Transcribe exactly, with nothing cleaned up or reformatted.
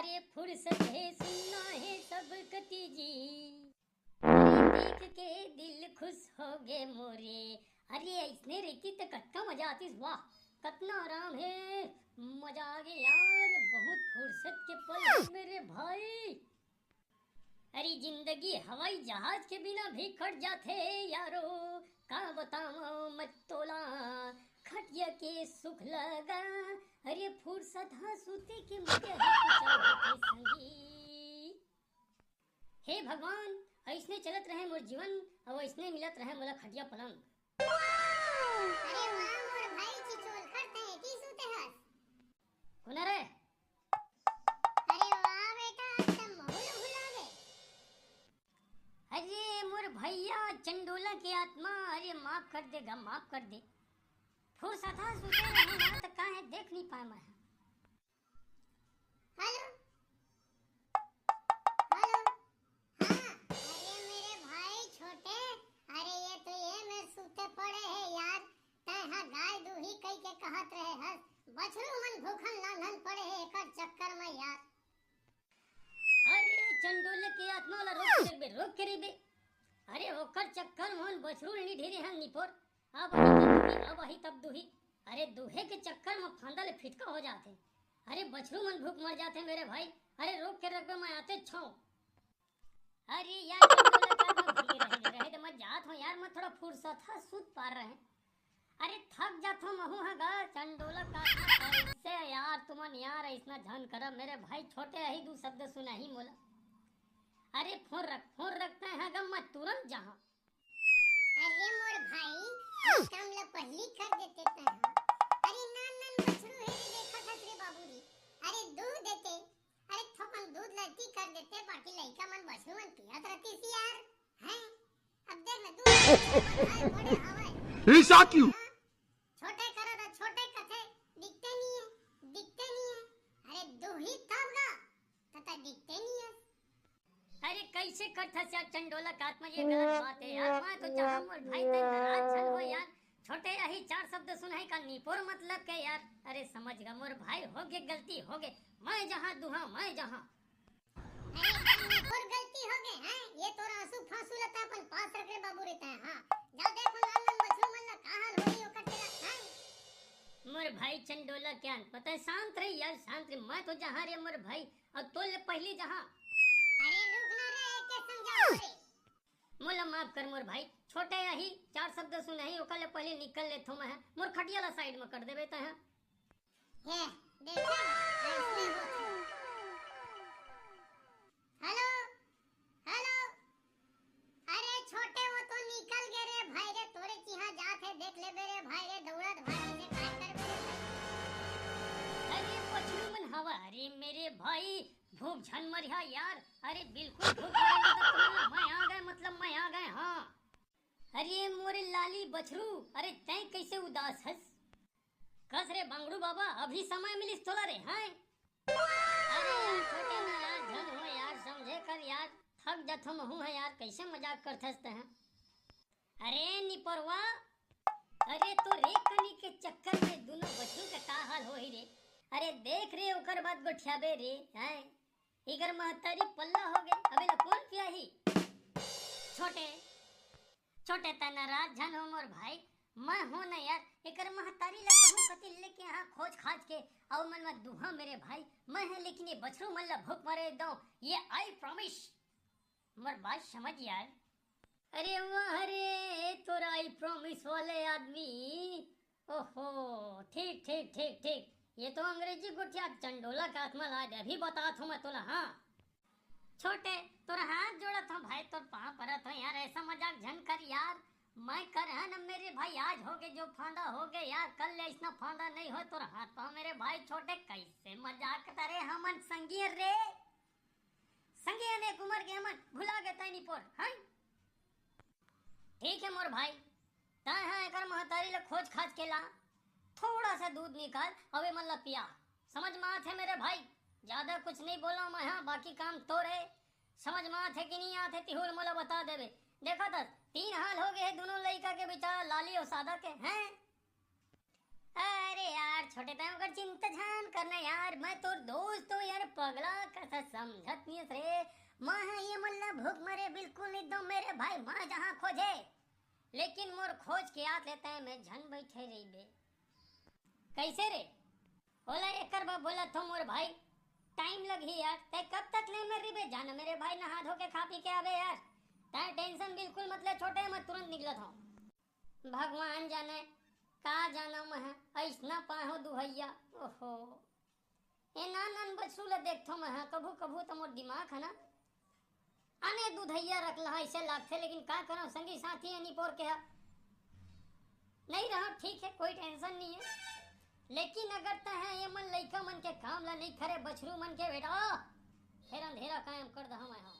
ये फुरसत हे, सुनना हे सब कति जी। अरे देख के दिल खुश हो गे मोरे। अरे अइसने रहितिस त कतना मजा आतिस, वाह, कतना आराम हे, मजा आ गे यार, बहुत फुरसत के पल हे मेरे भाई। अरे जिंदगी हवाई जहाज के बिना भी कट जाथे यारो, का बतावं मैं तोला, खटिया के सुख लगा। अरे फुरसत ह सुते के मजा हे, कुछ और होथे संगी। हे भगवान, अइसने चलत रहे मोर जीवन, अउ अइसने मिलत रहे मोला खटिया पलंग। अरे वाह मोर भाई चिचोल, खट तैं एती सुते हस। कोन रे? अरे वाह बेटा, आज त महू ल भुला गे। अरे मोर भैया चंडोला के आत्मा, अरे माफ कर दे गा, माफ कर दे। फुरसत ह सुते रहे ना त काहे देख नहीं पाए मैं। Hello, hello. हाँ, अरे मेरे भाई छोटे, अरे ये तो ये मेर सुते पड़े हे यार। तैं हा गाय दूही कहि के कहत रहे हस, बछरू मन भूखन लांघन पड़े हे एकर चक्कर में यार। अरे चंडोल के आत्मा वाला, रोक के रहिबे, रोक के रहिबे। अरे ओकर चक्कर में बछरू ल नी ढेरे हन निपोर। अब अही तब दूही, अब अही तब दूही। अरे दूहे के चक्कर में फांदा ले फिटका हो जाथे। अरे बछरू मन भूख मर जाथे मेरे भाई। अरे रोक के रखबे, मैं आते छौं। अरे यार, चंडोला का तो भूल रहे दे, रहे दे, मैं जात हौं यार, मैं थोड़ा फुरसत ह, सुत पार रहे। अरे थक जात हौं महू ह गा, चंडोला का कैसे यार तुमन यार अइसना झन करब मेरे भाई, छोटे अही दू शब्द सुनाही मोला। अरे फोन रख, फोन रखते हैं गा, मैं तुरंत जहाँ। अरे मोर भाई, ये काम ला पहली कर देते तैं हा। अरे नान नान बछरू हे रे, देखत हस रे बाबू रे। अरे दूध देते, अरे थोकन दूध ला एती कर देते, बाकी लइका मन बछरू मन पियत रहतिस यार। हैं? अब देख ना, दूध देते, बछरू थोड़े हवय। ऐसा क्यों? हाँ? छोटे करा त छोटे कथे, दिखते नहीं है, दिखते नहीं है। अरे दूही तब गा, त तैं दिखते नहीं है। अरे कैसे करथस यार चंडोला का आत्मा, ये गलत बात है यार। मैं तो चाहूँ मोर भाई तैं नाराज झन हो यार। छोटे अही चार शब्द सुनाही का निपोर मतलब के यार। अरे समझ गा मोर भाई, हो गे गलती हो गे। मैं जहाँ दूहा, मैं जहाँ। अरे तोर गलती हो गे हैं, ये तोर आंसू फांसू ला तैं अपन पास रख रे बाबू रे तैं, हाँ। जा देख नान नान बछरू मन ला का हाल होही ओकर तेरा, हैं? मोर भाई चंडोला क्या पता है, शांत रही यार, शांत रही। मैं तो जहाँ रे मोर भाई, अउ तोर ले पहली जहाँ। अरे रुक ना रे, के समझा रे। मोला माफ कर मोर भाई, छोटे अही चार शब्द सुनाही, ओकर ले पहली निकल लेथों मैं। मोर खटिया ला side में कर देबे तैं। हे, देखा ना, ऐसने होथे। Hello, hello. अरे छोटे, वो तो निकल गे रे भाई रे, तोरे चिहा जात हे, देख लेबे रे भाई रे, दौड़त भागे से काय करबे रे भाई। अरे बछरू मन हवा, अरे मेरे भाई, भूख झन मरिहा यार, अरे बिल्कुल भूख मरे, मतलब मैं आ गए, मतलब मैं आ गए, हाँ। अरे मोरे लाली बछरू, अरे तैं कैसे उदास हस? कस रे बांगड़ू बाबा, अभी समय मिलिस तोला रे, हैं? अरे यार, छोटे ना यार, झन हो यार, समझे कर यार, थक जाथों महू ह यार, कैसे मजाक करथस तैं? अरे निपरवा, अरे तोर एक कनी के चक्कर में दुनों बछरू के का हाल होही रे? अरे देख रे, ओकर बाद गोठियाबे रे, हैं? इकर महतारी पल्ला हो गे, अबे ला कोन पियाही? छोटे, छोटे तैं नाराज झन हो मोर भाई, मैं हो न यार, एकर महतारी ला कहूँ कति लेके यहाँ खोज खाज के, अउ मन में दूहा मेरे भाई, मैं है लेकिन ये बछरू मन ला भूख मरे दो, ये I promise। मोर बात समझ यार। अरे वाह रे, तोर I promise वाले आदमी। ओहो, ठीक, ठीक, ठीक, ठीक। ये तो अंग्रेजी गोठिया चंडोला का आत्मा ला दे, अभी बतात हूँ मैं तोला, हाँ। छोटे, तोर हाथ जोड़त हूँ भाई, तोर पाँव परत हूँ यार, ऐसा मजाक झन कर यार। मैं कर है न मेरे भाई, आज हो गे जो फांदा हो गे यार, कल ले ऐसना फांदा नहीं हो तोर हाथ पाँव मेरे भाई। छोटे, कैसे मजाक करे हमन संगी रे। संगी अनेक उम्र के हमन भुला गे तैं निपोर, हैं? ठीक है मोर भाई, तैं हा एकर महतारी ला खोज खाज के ला, थोड़ा सा दूध निकाल, अउ एमन ला पिया। समझ में आथे मेरे भाई, ज्यादा कुछ नहीं बोला मैं, हाँ, बाकी काम तोर हे। समझ में आथे कि नहीं आथे, तिहू ल मोला बता देबे। देखा त, तीन हाल हो गे हे दोनों लइका के, बेचारा लाली अउ सादा के, हैं? अरे यार, छोटे तैं ओकर चिंता झन करना यार, मैं तोर दोस्त हूँ यार, पगला कस समझत नियस रे। मैं ह ये मन ला भूख मरे बिल्कुल नहीं दो मेरे भाई, मैं जहाँ खोजे। लेकिन मोर खोज के आत लेते हैं मैं झन बैठे रहिबे। कैसे रे? ओला एकर बर बोलत हो मोर भाई, टाइम लगही यार। तै कब तक ले मेर रहिबे? जाना मेरे भाई, नहा धो के खा पी के आबे यार। तै टेंशन बिल्कुल मत ले छोटे, मैं तुरंत निकलत हूँ। भगवान जाने का जाना मैं ऐसना पाए हो दुहैया। ओहो, ए नान नान बछरू ला देखथो मैं, कभू कभू तो मोर दिमाग है ना, आने दुधैया रख लहा ऐसे लागथे। लेकिन का करो संगी साथी है निपोर के हा। नहीं रहो ठीक है, कोई टेंशन नहीं है। लेकिन अगर तै है ये मन लइका मन के काम ला नहीं करे, बछरू मन के बेटा, फिर अंधेरा कायम कर दहा मैं हा।